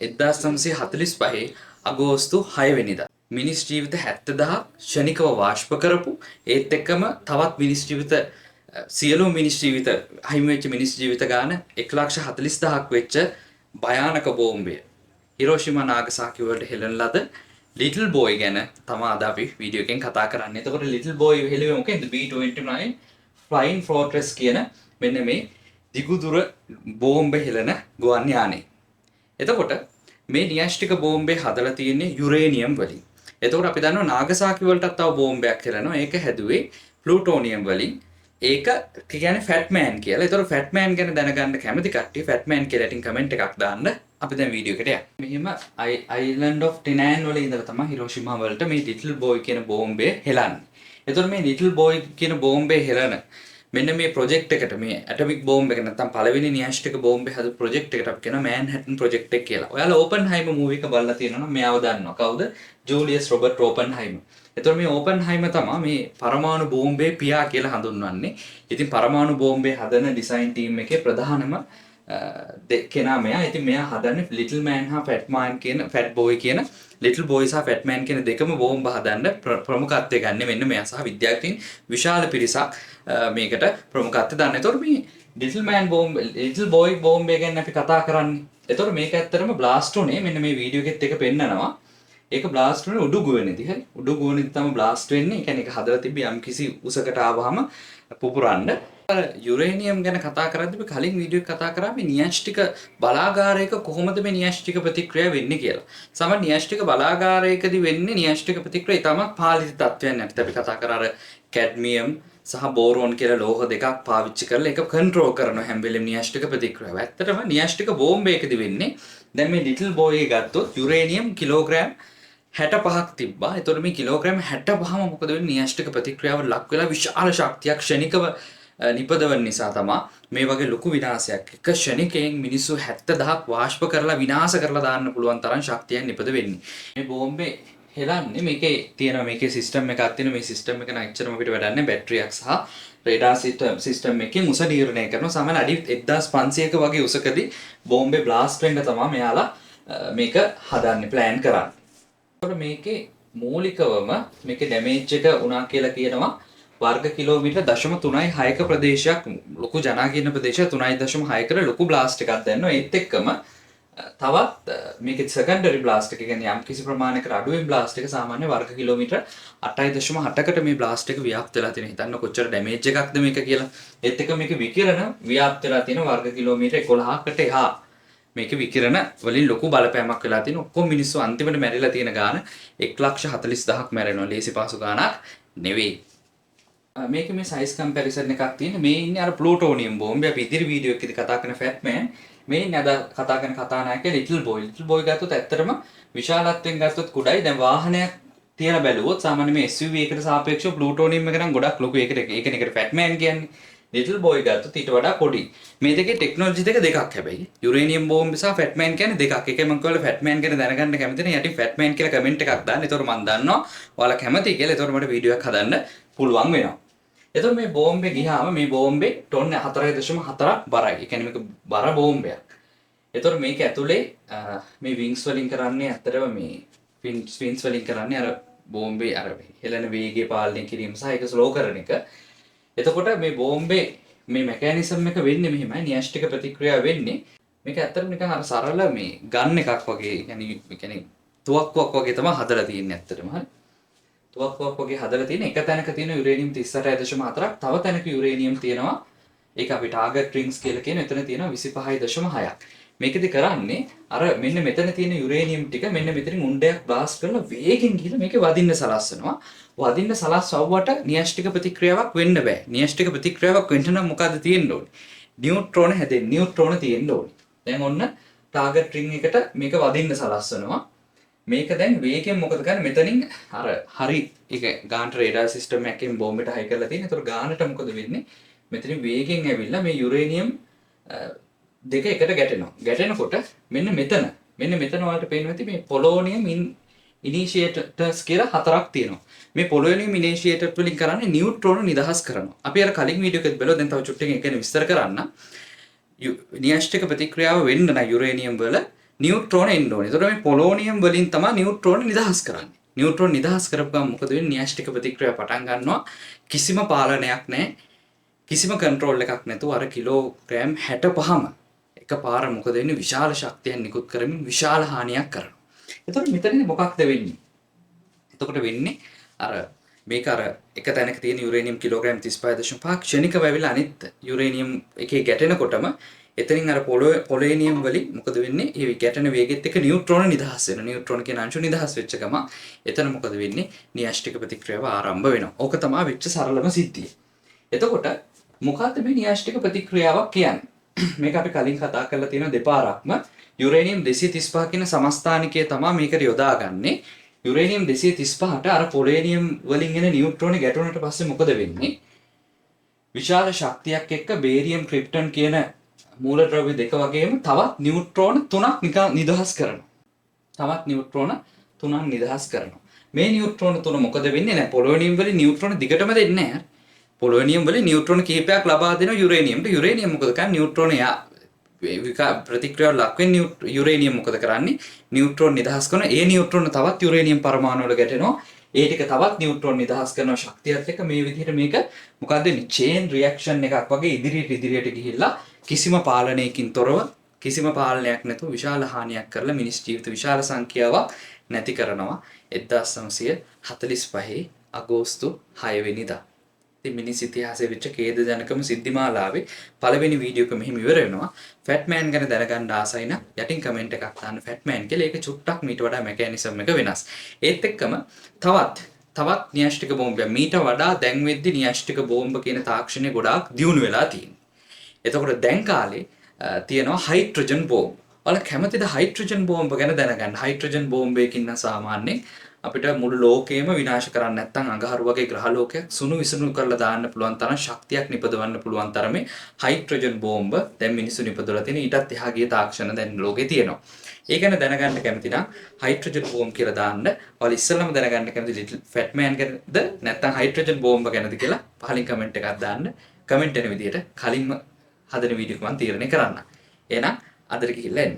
1945 අගෝස්තු 6 වෙනිදා මිනිස් ජීවිත 70,000ක් ක්ෂණිකව වාෂ්ප කරපු, ඒත් එක්කම තවත් මිනිස් ජීවිත, සියලුම මිනිස් ජීවිත අහිමි වෙච්ච මිනිස් ජීවිත ගාන 1,40,000ක් වෙච්ච භයානක බෝම්බය හිරෝෂිමා නාගසාකි වලට හෙළන ලද ලිටල් බෝයි ගැන තමයි අද අපි වීඩියෝ එකෙන් කතා කරන්නේ. එතකොට ලිටල් බෝයි හෙළුවේ මොකෙන්ද? B29 Flying Fortress කියන මෙන්න මේ දිගුදුර බෝම්බ හෙළන ගුවන් යානය. එතකොට මේ න්‍යෂ්ටික බෝම්බේ හදලා තියෙන්නේ යුරේනියම් වලින්. එතකොට අපි දන්නවා නාගසාකි වලටත් තව බෝම්බයක් හෙළනවා. ඒක හැදුවේ ප්ලූටෝනියම් වලින්. ඒක කියන්නේ ෆැට් මෑන් කියලා. එතකොට ෆැට් මෑන් ගැන දැනගන්න කැමති කට්ටිය ෆැට් මෑන් කියලා ඉතින් කමෙන්ට් එකක් දාන්න. අපි දැන් වීඩියෝ එකට යමු. මෙහෙම අයිලන්ඩ් ඔෆ් ටෙනෑන් වල ඉඳලා තමයි හිරෝෂිමා වලට මේ ලිටල් බෝයි කියන බෝම්බය හෙලන්නේ. එතකොට මේ ලිටල් බෝයි කියන බෝම්බය හෙලන මෙන්න මේ ප්‍රොජෙක්ට් එකට, මේ ඇටොමික් බෝම්බ එක නැත්තම් පළවෙනි න්‍යෂ්ටික බෝම්බය හදපු ප්‍රොජෙක්ට් එකට අපි කියනවා මෑන්හැටන් ප්‍රොජෙක්ට් එක කියලා. ඔයාලා ඕපන්හයිමර් මූවි එක බලලා තියෙනවා නම් මෙයාව දන්නවා. කවුද? ජූලියස් රොබර්ට් ඕපන්හයිමර්. එතකොට මේ ඕපන්හයිමර් තමයි මේ පරමාණු බෝම්බේ පියා කියලා හඳුන්වන්නේ. ඉතින් පරමාණු බෝම්බේ හදන ඩිසයින් ටීම් එකේ ප්‍රධානම කෙනා මෙයා. ඉතින් මෙයා හදන්නේ ලිටල් මෑන් හා ෆැට් මෑන් කියන, ෆැට් බෝයි කියන, ලිටල් බෝයි සහ ෆැට් මෑන් කියන දෙකම බෝම්බ හදන්න ප්‍රමුඛත්වය ගන්න මෙන්න මෙයා සහ විද්‍යාඥයින් විශාල පිරිසක් මේකට ප්‍රමුඛත්වය දන්න. එතකොට මේ ලිටල් මෑන් බෝම්බ, ලිටල් බෝයි බෝම්බය ගැන අපි කතා කරන්නේ. එතකොට මේක ඇත්තටම බ්ලාස්ට් උනේ, මෙන්න මේ වීඩියෝ එකෙත් එක පෙන්නනවා. ඒක බ්ලාස්ට් උනේ උඩු ගුවනේදී. හරි. උඩු ගුවනේදී තමයි බ්ලාස්ට් වෙන්නේ. ඒ කියන්නේ ඒක හදලා තිබ්බේ යම් කිසි උසකට ආවහම පුපුරන්න. අර යුරේනියම් ගැන කතා කරද්දී අපි කලින් වීඩියෝ එක කතා කරා මේ න්‍යෂ්ටික බලාගාරයක කොහොමද මේ න්‍යෂ්ටික ප්‍රතික්‍රියා වෙන්නේ කියලා. සමහර න්‍යෂ්ටික බලාගාරයකදී වෙන්නේ න්‍යෂ්ටික ප්‍රතික්‍රියා ඉතාමත් පාලිත තත්ත්වයන් යටතේ. අපි කතා කරා අර කැඩ්මියම් සහ බෝරෝන් කියලා ලෝහ දෙකක් පාවිච්චි කරලා ඒක කන්ට්‍රෝල් කරනවා හැම වෙලෙම න්‍යෂ්ටික ප්‍රතික්‍රියාව. ඇත්තටම න්‍යෂ්ටික බෝම්බයකදී වෙන්නේ, දැන් මේ ලිටල් බෝයි එක ගත්තොත් යුරේනියම් කිලෝග්‍රෑම් 65ක් තිබ්බා. එතකොට මේ කිලෝග්‍රෑම් 65ම මොකද වෙන්නේ? න්‍යෂ්ටික ප්‍රතික්‍රියාවට ලක් වෙලා විශාල ශක්තියක් ක්ෂණිකව නිපදවන නිසා තමා මේ වගේ ලොකු විනාශයක්, එක ක්ෂණිකයෙන් මිනිස්සු 70,000ක් වාෂ්ප කරලා විනාශ කරලා දාන්න පුළුවන් තරම් ශක්තියක් නිපද වෙන්නේ. මේ බෝම්බේ හෙලන්නේ මේකේ තියෙන මේකේ සිස්ටම් එකක් තියෙන. මේ සිස්ටම් එක නම් එච්චරම අපිට වැඩක් නැහැ. බැටරියක් සහ රේඩාර් සිස්ටම් එකකින් උස නිර්ණය කරනවා. සාමාන්‍ය අඩි 1500ක වගේ උසකදී බෝම්බේ බ්ලාස්ට් වෙන්න තමා මෙයාලා මේක හදන්නේ, ප්ලෑන් කරන්නේ. එතකොට මේකේ මූලිකවම මේකේ ඩැමේජ් එක වුණා කියලා කියනවා වර්ග කිලෝමීටර් 0.36ක ප්‍රදේශයක්, ලොකු ජනාකීර්ණ ප්‍රදේශයක් 3.6කට ලොකු බ්ලාස්ට් එකක් දැනෙනවා. ඒත් එක්කම තවත් මේකේ සෙකන්ඩරි බ්ලාස්ට් එක, කියන්නේ යම් කිසි ප්‍රමාණයකට අඩුවෙන් බ්ලාස්ට් එක සාමාන්‍ය වර්ග කිලෝමීටර් 8.8කට මේ බ්ලාස්ට් එක ව්‍යාප්ත වෙලා තියෙනවා. හිතන්න කොච්චර ඩැමේජ් එකක්ද මේක කියලා. ඒත් එක්ක මේක විකිරණ ව්‍යාප්ත වෙලා තියෙන වර්ග කිලෝමීටර් 11කට එහා මේක විකිරණ වලින් ලොකු බලපෑමක් වෙලා තියෙනවා. ඔක්කොම මිනිස්සු අන්තිමට මැරිලා තියෙන ගාන 1,40,000ක් මැරෙනවා. ලේසි පහසු ගානක් නෙවෙයි. මේක මේ සයිස් කම්පැරිසන් එකක් තියෙන. මේ ඉන්නේ අර ප්ලූටෝනියම් බෝම්බය. අපි ඉදිරි වීඩියෝ එකේදී කතා කරන ෆැට් මෑන්. මේ ඉන්නේ අද කතා කරන කතානායකයා ලිටල් බෝයි. ලිටල් බෝයි ගත්තොත් ඇත්තටම විශාලත්වයෙන් ගත්තොත් කුඩයි. දැන් වාහනයක් තියලා බැලුවොත් සාමාන්‍ය මේ SUV එකට සාපේක්ෂව ප්ලූටෝනියම් එක නම් ගොඩක් ලොකු. ඒකට ඒ කියන්නේ ඒකට ෆැට් මෑන් කියන්නේ. ලිටල් බෝයි ගත්තොත් ඊට වඩා පොඩි. මේ දෙකේ ටෙක්නොලොජි දෙක දෙකක් හැබැයි. යුරේනියම් බෝම්බ සහ ෆැට් මෑන් කියන්නේ දෙකක්. ඒකයි මම කිව්වල ෆැට් මෑන් ගැන දැනගන්න කැමති නම් යටින් ෆැට් මෑන් කියලා කමෙන්ට් එකක් දාන්න. එතකොට මම දන්නවා ඔයාලා කැමති කියලා. එතකොට මට වීඩියෝ එකක් හදන්න පුළුවන් වෙනවා. එතකොට මේ බෝම්බේ ගියාම මේ බෝම්බේ ටොන් 4.4ක් බරයි. ඒ කියන්නේ මේක බර බෝම්බයක්. එතකොට මේක ඇතුලේ මේ වින්ග්ස් වලින් කරන්නේ, ඇත්තටම මේ වින්ග්ස් වලින් කරන්නේ අර බෝම්බේ අර හෙලන වේගය පාලනය කිරීම සහ ඒක ස්ලෝ කරන එක. එතකොට මේ බෝම්බේ මේ මෙකැනිසම් එක වෙන්නේ මෙහෙමයි. න්‍යෂ්ටික ප්‍රතික්‍රියාව වෙන්නේ මේක ඇත්තටම නිකන් අර සරල මේ ගන් එකක් වගේ, ඒ කියන්නේ තුවක්කුවක් වගේ තමයි හදලා තියෙන්නේ ඇත්තටම. හරි. තුවක්කුවක් වගේ හදලා තියෙන එක තැනක තියෙන යුරේනියම් 38.4ක්, තව තැනක යුරේනියම් තියෙනවා, ඒක අපි ටාගට් රින්ග්ස් කියලා කියන එතන තියෙනවා 25.6ක්. මේකෙදි කරන්නේ අර මෙන්න මෙතන තියෙන යුරේනියම් ටික මෙන්න මෙතනින් උණ්ඩයක් බ්ලාස්ට් කරලා වේගෙන් ගිහලා මේකේ වදින්න සලස්වනවා. වදින්න සලස්වුවට න්‍යෂ්ටික ප්‍රතික්‍රියාවක් වෙන්න බෑ. න්‍යෂ්ටික ප්‍රතික්‍රියාවක් වෙන්න නම් මොකද්ද තියෙන්න ඕනේ? නියුට්‍රෝන හැදෙන්න, නියුට්‍රෝන තියෙන්න ඕනේ. දැන් ඔන්න ටාගට් රින්ග් එකට මේක වදින්න සලස්වනවා. මේක දැන් වේගෙන් මොකද කරන්නේ? මෙතනින් අර හරි ඒක ගානට රේඩාර් සිස්ටම් එකකින් බෝම්බෙට හයි කරලා තියෙන. ඒතකොට ගානට මොකද වෙන්නේ? මෙතනින් වේගෙන් ඇවිල්ලා මේ යුරේනියම් දෙක එකට ගැටෙනවා. ගැටෙනකොට මෙන්න මෙතන ඔයාලට පේනවා ඇති මේ පොලෝනියම් ඉනිෂියේටර්ස් කියලා හතරක් තියෙනවා. මේ පොලෝනියම් ඉනිෂියේටර් වලින් කරන්නේ නියුට්‍රෝන නිදහස් කරනවා. අපි අර කලින් වීඩියෝ එකෙත් බැලුවා. දැන් තව චුට්ටකින් ඒක ගැන විස්තර කරන්න. න්‍යෂ්ටික ප්‍රතික්‍රියාව වෙන්න නම් යුරේනියම් වල නියුට්‍රෝන එන්න ඕනේ. එතකොට මේ පොලෝනියම් වලින් තමයි නියුට්‍රෝන නිදහස් කරන්නේ. නියුට්‍රෝන නිදහස් කරපු ගමන් මොකද වෙන්නේ? න්‍යෂ්ටික ප්‍රතික්‍රියාව පටන් ගන්නවා. කිසිම පාලනයක් නැහැ. කිසිම කන්ට්‍රෝල් එකක් නැතුව අර කිලෝග්‍රෑම් 65ම එකපාර මොකද වෙන්නේ? විශාල ශක්තියක් නිකුත් කරමින් විශාල හානියක් කරනවා. එතකොට මෙතනදී මොකක්ද වෙන්නේ? එතකොට වෙන්නේ අර මේක අර එක තැනක තියෙන යුරේනියම් කිලෝග්‍රෑම් 35.5 ක්ෂණිකව ඇවිල්ලා අනිත් යුරේනියම් එකේ ගැටෙනකොටම එතනින් අර පොලෝනියම් වලින් මොකද වෙන්නේ? ඒ ගැටෙන වේගෙත් එක්ක නියුට්‍රෝන නිදහස් වෙනවා. නියුට්‍රෝන කියන අංශු නිදහස් වෙච්ච ගමන් එතන මොකද වෙන්නේ? න්‍යෂ්ටික ප්‍රතික්‍රියාව ආරම්භ වෙනවා. ඕක තමයි වෙච්ච සරලම සිද්ධිය. එතකොට මොකද්ද මේ න්‍යෂ්ටික ප්‍රතික්‍රියාවක් කියන්නේ? මේක අපි කලින් කතා කරලා තියෙන දෙපාරක්ම. යුරේනියම් 235 කියන සමස්ථානිකය තමයි මේකට යොදාගන්නේ. යුරේනියම් 235ට අර පොලෝනියම් වලින් එන නියුට්‍රෝන ගැටුණට පස්සේ මොකද වෙන්නේ? විශාල ශක්තියක් එක්ක බේරියම් ක්‍රිප්ටන් කියන මූලද්‍රව්‍ය දෙක වගේම තවත් නියුට්‍රෝන තුනක් නිකන් නිදහස් කරනවා. තවත් නියුට්‍රෝන තුනක් නිදහස් කරනවා. මේ නියුට්‍රෝන තුන මොකද වෙන්නේ? නෑ, පොලෝනියම් වලින් නියුට්‍රෝන දිගටම දෙන්නේ නෑ. පොලෝනියම් වලින් නියුට්‍රෝන කිහිපයක් ලබා දෙනවා යුරේනියම්ට. යුරේනියම් මොකද කරන්නේ? නියුට්‍රෝන යා ප්‍රතික්‍රියාවට ලක් වෙන්නේ යුරේනියම් මොකද කරන්නේ? නියුට්‍රෝන නිදහස් කරන ඒ නියුට්‍රෝන තවත් යුරේනියම් පරමාණු වල ගැටෙනවා. ඒ ටික තවත් නියුට්‍රෝන නිදහස් කරන ශක්තියත් එක්ක මේ විදිහට මේක මොකද්ද වෙන්නේ? චේන් රියැක්ෂන් එකක් වගේ ඉදිරියට ඉදිරියට ගිහිල්ලා කිසිම පාලනයකින් තොරව, කිසිම පාලනයක් නැතුව විශාල හානියක් කරලා මිනිස් ජීවිත විශාල සංඛ්‍යාවක් නැති කරනවා 1945 අගෝස්තු 6 වෙනිදා. ඉතින් මිනිස් ඉතිහාසයේ වෙච්ච ඛේදජනකම සිද්ධිමාලාවේ පළවෙනි වීඩියෝ එක මෙහෙම ඉවර වෙනවා. ෆැට්මෑන් ගැන දැනගන්න ආසයි නම් යටින් කමෙන්ට් එකක් දාන්න ෆැට්මෑන් කියලා. ඒක චුට්ටක් මීට වඩා මෙකැනිසම් එක වෙනස්. ඒත් එක්කම තවත් න්‍යෂ්ටික බෝම්බයක් මීට වඩා දැන් වෙද්දි න්‍යෂ්ටික බෝම්බ කියන තාක්ෂණය ගොඩාක් දියුණු වෙලා තියෙනවා. එතකොට දැන් කාලේ තියෙනවා හයිඩ්‍රජන් බෝම්බ. ඔයාලා කැමතිද හයිඩ්‍රජන් බෝම්බ ගැන දැනගන්න? හයිඩ්‍රජන් බෝම්බයකින් නම් සාමාන්‍යයෙන් අපිට මුළු ලෝකයම විනාශ කරන්න නැත්නම් අඟහරු වගේ ග්‍රහ ලෝකයක් සුණු විසුණු කරලා දාන්න පුළුවන් තරම් ශක්තියක් නිපදවන්න පුළුවන් තරමේ හයිඩ්‍රජන් බෝම්බ දැන් මිනිස්සු නිපදවලා තියෙන ඊටත් එහා ගිය තාක්ෂණ දැන් ලෝකේ තියෙනවා. ඒ ගැන දැනගන්න කැමති නම් හයිඩ්‍රජන් බෝම්බ කියලා දාන්න. ඔයාලා ඉස්සෙල්ලම දැනගන්න කැමති ලිටල් ෆැට් මෑන් ගැනද නැත්නම් හයිඩ්‍රජන් බෝම්බ ගැනද කියලා පහලින් කමෙන්ට් එකක් දාන්න. කමෙන්ට් එන විදිහට කලින්ම හදන වීඩියෝ එක මම තීරණය කරන්න. එහෙනම් අදට ගිහිල්ලා එන්න.